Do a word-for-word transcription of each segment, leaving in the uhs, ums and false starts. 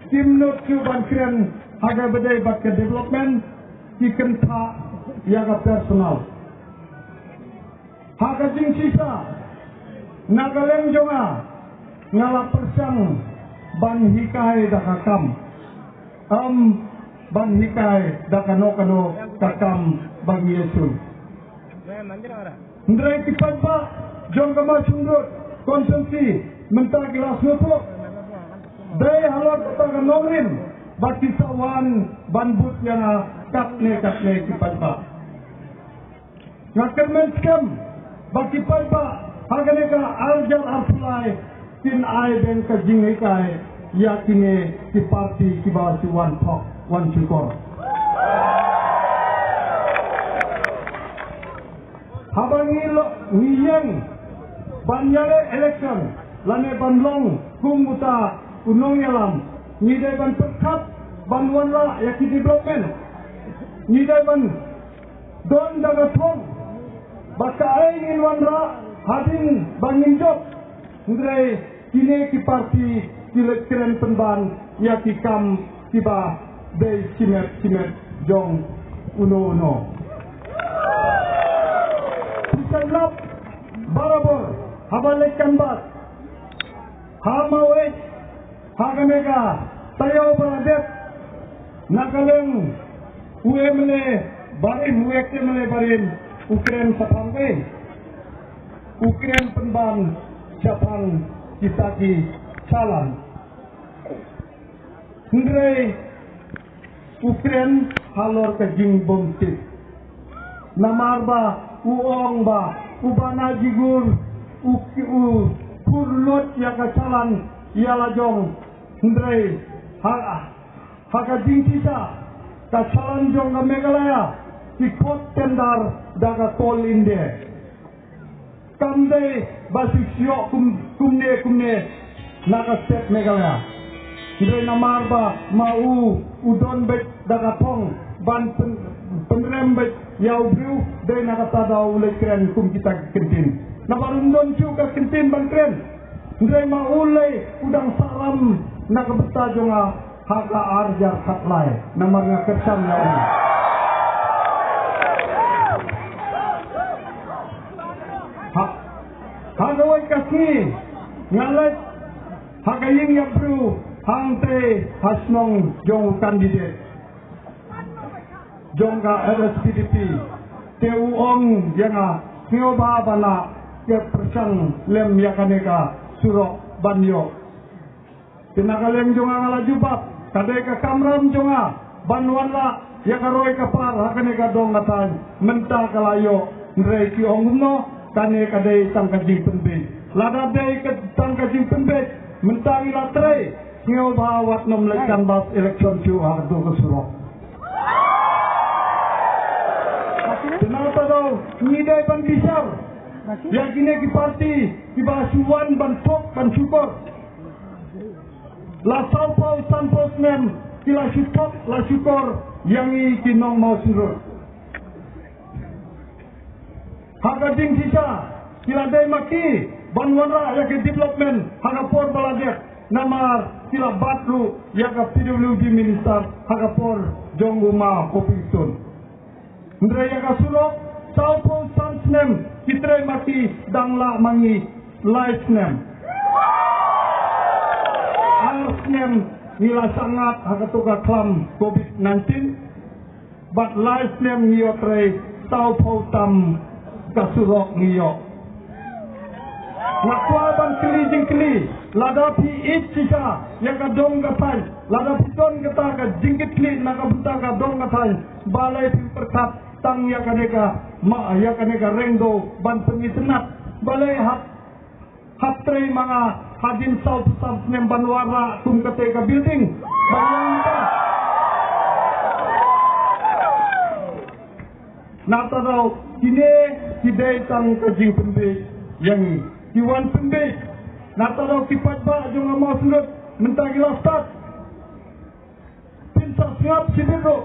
Kim nud shuh ban kren ha kaba ïadei bad ka development, ki kynthah ïa ka personal. Ha ka jingshisha, na ka liang jong nga, nga la pyrshang ban hikai da ka kam. Em, ban hikai da kano kano ka kam ba ngi ïa shu. Hynrei ki paidbah jong ka Mawshynrut constituency mynta ki la sngewthuh. Dei halor kata ka nongrim ba ki sa wan ban bud ïa nga katne katne ki paidbah. Nga kyrmen skhem ba ki paidbah ha kane ka arjar arphew lai kin ai beit ka jinghikai ïa kine ki parti kiba shu wan thok wan shukor. Haba ngi lo ngi ïeng ban ïaleh election lane ban long kum uta u nongïalam, ngi dei ban pyrkhat ban wanrah ïa ki development. Ngi dei ban don da ka thong ba kaei ngin wanrah hadien ba ngin jop. Hynrei kine ki parti ki leit kren pynban ïa ki kam kiba dei shimet shimet jong uno uno. Phi sa lap barabor haba leit canvass ha Mawei, ha kane ka taïew ba la dep, na ka liang u MLA barim, u ex MLA barim, u kren shaphang dei, u kren pynban shaphang kita ki challan. Hynrei u kren halor ka jingbym tip. Namar ba u ong ba u Banajigur u u pur lut ïa ka challan ïa la jong. Hynrei ha ha ka jingshisha ka challan jong ka Meghalaya ki khot tender da ka Coal India. Kam dei ba shu shu ïoh kum kumne kumne na ka state Meghalaya. Hynrei namar ba ma u u don beit da ka thong ban pyn- pynrem beit ïa u briew, dei na kata daw u leit kren kum kita ki kyntien. Namar um don shuh ka kyntien ban kren. Hynrei ma u lei u dang sahram na ka bynta jong nga ha ka arjar khatlai namar nga kyrshan ïa u. Ha ha kawei ka sngi nga leit ha ka ïing ïa briew hangtei ha shnong jong u candidate jong ka LSPDP. Te u ong ïa nga, sngewbha ba na ïa pyrshang lem ïa kane ka surok ban ïoh. Te na ka liang jong nga nga la jubab, ka dei ka kamram jong nga ban wanrah ïa ka roi ka par ha kane ka dong ka thaiñ. Mynta ka la ïoh, hynrei ki ong kumno, kane ka dei tang ka jingpynbeit. Lada dei ka tang ka jingpynbeit, mynta ngi la trei, sngewbha wat nym leit canvass election shuh ha kato ka surok. Te nangta daw ngi dei ban bishar ïa kine ki parti kiba shu wan ban thok ban shukor. La sawphew sanphew snem ki la shu thok la shukor ïa ngi ki nong Mawshynrut. Ha ka jingshisha ki la dei ma ki ban wanrah ïa ki development ha ka por ba la dep, namar ki la bat ruh ïa ka PWD minister ha ka por jong u ma Hopingstone. Hynrei ïa ka surok, sawphew san snem ki trei ma ki, dang lah ma ngi lai snem. Ar snem ngi la sangad ha kato ka khlam covid nineteen. Bad lai snem ngi ïoh trei, sawphew tam ka surok ngi ïoh. Nga kwah ban kylli jingkylli, lada phi ïeit shisha ïa ka dong ka thaiñ, lada phi don kata ka jingkitkhlieh na ka bynta ka dong ka thaiñ, balei phi pyrkhat tang ïa kane ka ma ïa kane ka rengdo ban pynitynnad? Balei hap hap trei ma nga hadien sawphew san snem ban wanrah kum kata ka building? Ba ïa nga. Nangta daw kine ki dei tang ka jingpynbeit ïa ngi. Ki wan pynbeit. Nangta daw ki paidbah jong nga Mawshynrut mynta ki la stad. Phin sa sngap shibit ruh.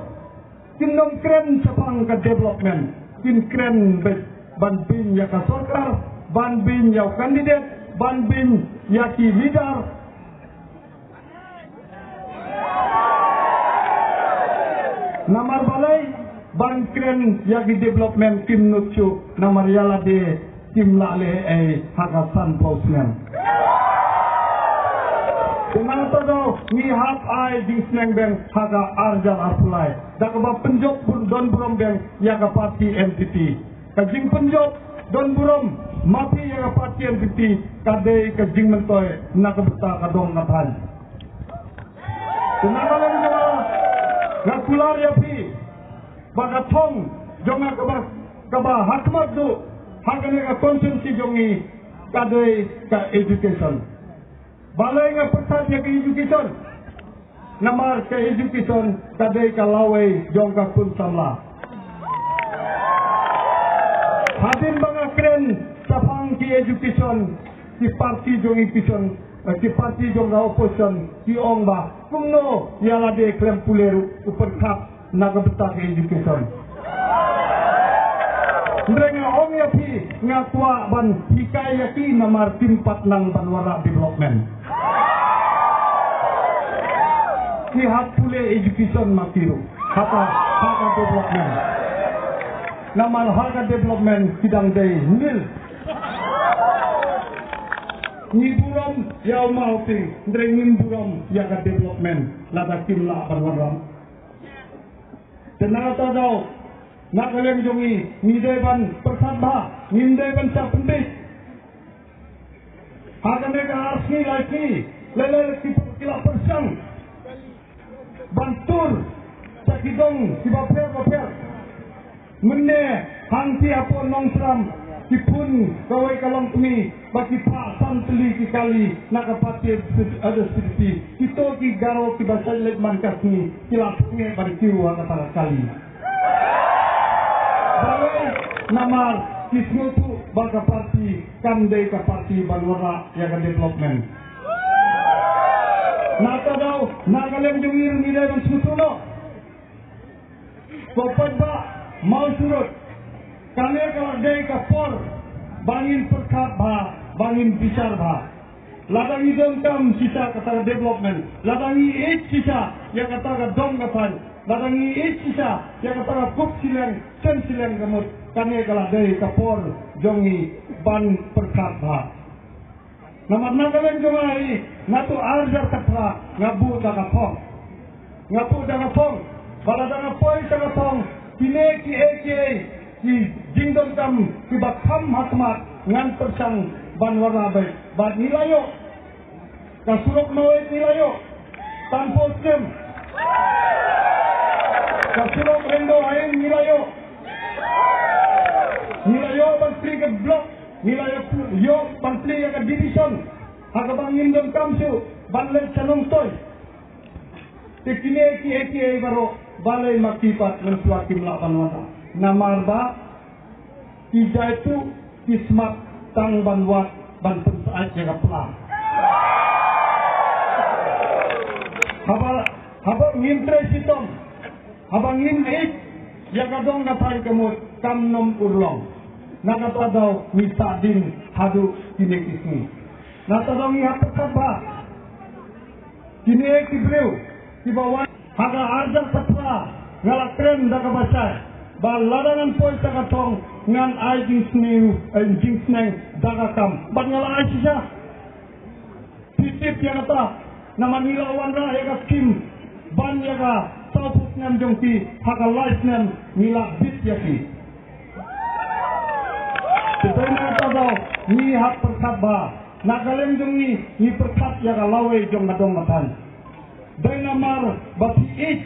Kin nym kren shaphang ka development. Kin kren beit ban beiñ ïa ka sorkar, ban beiñ ïa u candidate, ban beiñ ïa ki leader. Namar balei ban kren ïa ki development kim nud shuh, namar ïa lade kim lah leh ei ha ka san phew snem. Te nangta daw ngi hap ai jingsneng beng ha ka ar hajar arphew lai da kaba pynjop bun don burom beng ïa ka parti N P P. Ka jingpynjop don burom ma phi ïa ka parti N P P ka dei ka jingmyntoi na ka bynta ka dong ka thaiñ. Te na ka liang jong nga, nga kular ïa phi ba ka thong jong nga kaba, kaba ha khmat duh ha kane ka constituency jong ngi ka dei ka education. Balei nga pyrkhat ïa ka education? Namar ka education ka dei ka lawei jong ka khun samla. Hadien ba nga kren shaphang ki education, ki parti jong education, eh, ki parti jong ka opposition ki ong ba kumno ïa lade khlem pule ruh u pyrkhat na ka bynta ka education. Hynrei nga ong ïa phi, nga kwah ban hikai ïa ki namar kim pat nang ban wanrah development. Ki hap pule education ma ki ruh ha ka, ha ka development. Namar ha ka development ki dang dei nil. Ngi burom ïa u Mawping, hynrei ngim burom ïa ka development lada kim lah ban wanrah. Te nangta daw, na ka liang jong ngi, ngi dei ban pyrkhat bha, ngim dei ban shah pynbeit. Ha kane ka ar sngi lai sngi, lei lei ki, ki la pyrshang ban tur sha ki dong kiba pher ba pher. Mynne hangtei hapoh Nongtram, ki phone kawei ka longkmie ba ki phah san tylli ki kali na ka parti H S P D P. Kito ki Garo kiba shait leit man ka sngi ki la sngewbha ban kiew ha kata ka kali. Balei? Namar ki sngewthuh ba ka parti kam dei ka parti ban wanrah ïa ka development. Nangta daw, na ka liang jong ngi ruh ngi dei ban sngewthuh noh. Ko paidbah Mawsurut, kane ka la dei ka por ba ngin pyrkhat bha, ba ngin bishar bha. Lada ngi donkam shisha kata ka development, lada ngi ïeit shisha ïa kata ka dong ka thaiñ, lada ngi ïeit shisha ïa kata ka kup shiliang shen shiliang ka mut, kane ka la dei ka por jong ngi ban pyrkhat bha. Namar na ka liang jong nga hi, naduh ar hajar khatphra nga buh da ka thong. Nga buh da ka thong. Ba lada nga poi sha ka thong, kine kiei kiei ki jingdonkam kiba kham ha khmat ngan pyrshang ban wanrah beit. Bad ngi la ïoh. Ka surok Maweit ngi la ïoh. Tang phew snem. Ka surok Lyngdoh Haein ngi la ïoh. Ngi la ïoh ban plie ka block. Ngi la ïoh, ïoh ban plie ïa ka division. Ha kaba ngim donkam shuh ban leit sha Nongstoiñ. Te kine kiei kiei baroh, balei ma ki pat mynshuwa kim lah ban wanrah? Namar ba ki jaituh ki smat tang ban wad ban pynsyaid ïa ka pla. Haba, haba ngim trei shitom, haba ngim ïeit ïa ka dong ka thaiñ ka mut, kam nym urlong. Na kata daw ngi sahdien haduh kine ki sngi. Na kata daw ngi hap pyrkhat bha. Kine ki briew kiba wan ha ka ar hajar khatphra, nga la kren da kaba shai ba lada ngan poi sha ka thong ngan ai jingsniew, eh, jingsneng da ka kam. Bad nga la ai shisha. Phi tip ïa kata, namar ngi la wanrah ïa ka skim ban ïa ka saw phew snem jong ki, ha ka lai snem ngi la bit ïa ki. Te na kata daw ngi hap pyrkhat bha. Na ka liang jong ngi, ngi pyrkhat ïa ka lawei jong ka dong ka thaiñ. Dei namar ba phi ïeit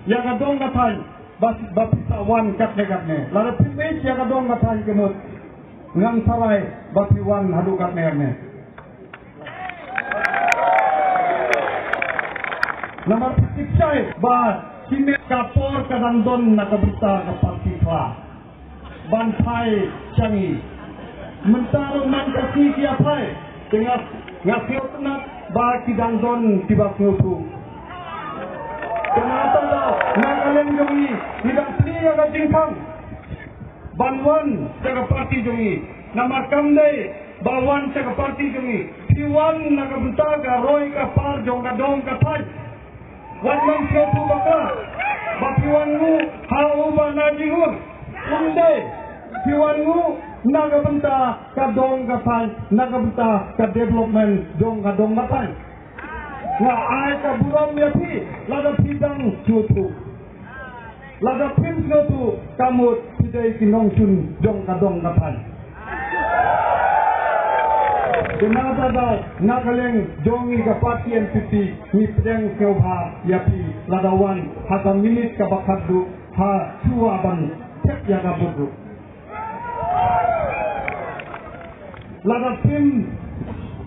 ïa ka dong ka thaiñ ba, ba phi sa wan katne katne. Lada phim ïeit ïa ka dong ka thaiñ ka mut, ngan sa rai ba phi wan haduh katne katne. Namar phi tip shai ba kine ka por ka dang don na ka bynta ka parti Khla ban phai sha ngi. Mynta ruh man ka sngi ki ïa phai, te nga, nga sngewtynnat ba ki dang don kiba sngewthuh. Te nangta daw, na ka liang jong ngi, ngi dang plie ïa ka jingkhang ban wan sha ka parti jong ngi. Namar kam dei ba wan sha ka parti jong ngi, phi wan na ka bynta ka roi ka par jong ka dong ka thaiñ. Wat man sngewthuh bakla. Ba phi wan nguh ha uba na jingud. Ym dei. Phi wan nguh na ka bynta ka dong ka thaiñ, na ka bynta ka development jong ka dong ka thaiñ. Nga ai ka burom ïa phi, lada phi dang sngewthuh. Lada phim sngewthuh, ka mut phi dei ki nongshun jong ka dong ka thaiñ. Te nangta daw, na ka liang jong ngi ka party N P P, ngi pdiang sngewbha ïa phi, lada wan ha ka minit kaba khatduh, ha shuwa ban thep ïa ka vote ruh. Lada phim,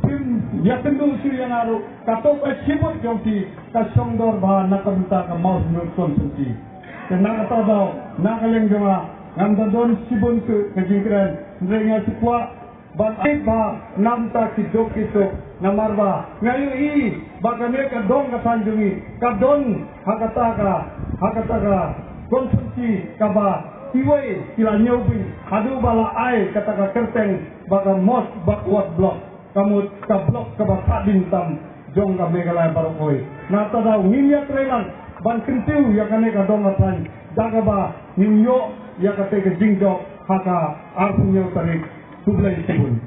phim ïakynduh shuh ïa nga ruh, kato ka shibun jong phi ka shongdor bha na ka bynta ka Mawsynram constituency. Te na kata daw, na ka liang jong nga, ngam da don shibun shuh ka jingkren, hynrei nga shu kwah ban ai bha na bynta ki duk ki suk, namar ba nga ïohi ba kane ka dong ka thaiñ jong ngi ka don ha kata ka, ha kata ka constituency kaba iwei ki la ñiewbeiñ haduh ba la ai kata ka kyrteng ba ka most backward block, ka mut ka block kaba khadduh tam jong ka Meghalaya baroh kawei. Nangta daw ngin ïatreilang ban kyntiew ïa kane ka dong ka thaiñ da kaba ngin ïoh ïa kata ka jingjop ha ka arphew hynñiew tarik. Khublei shibun.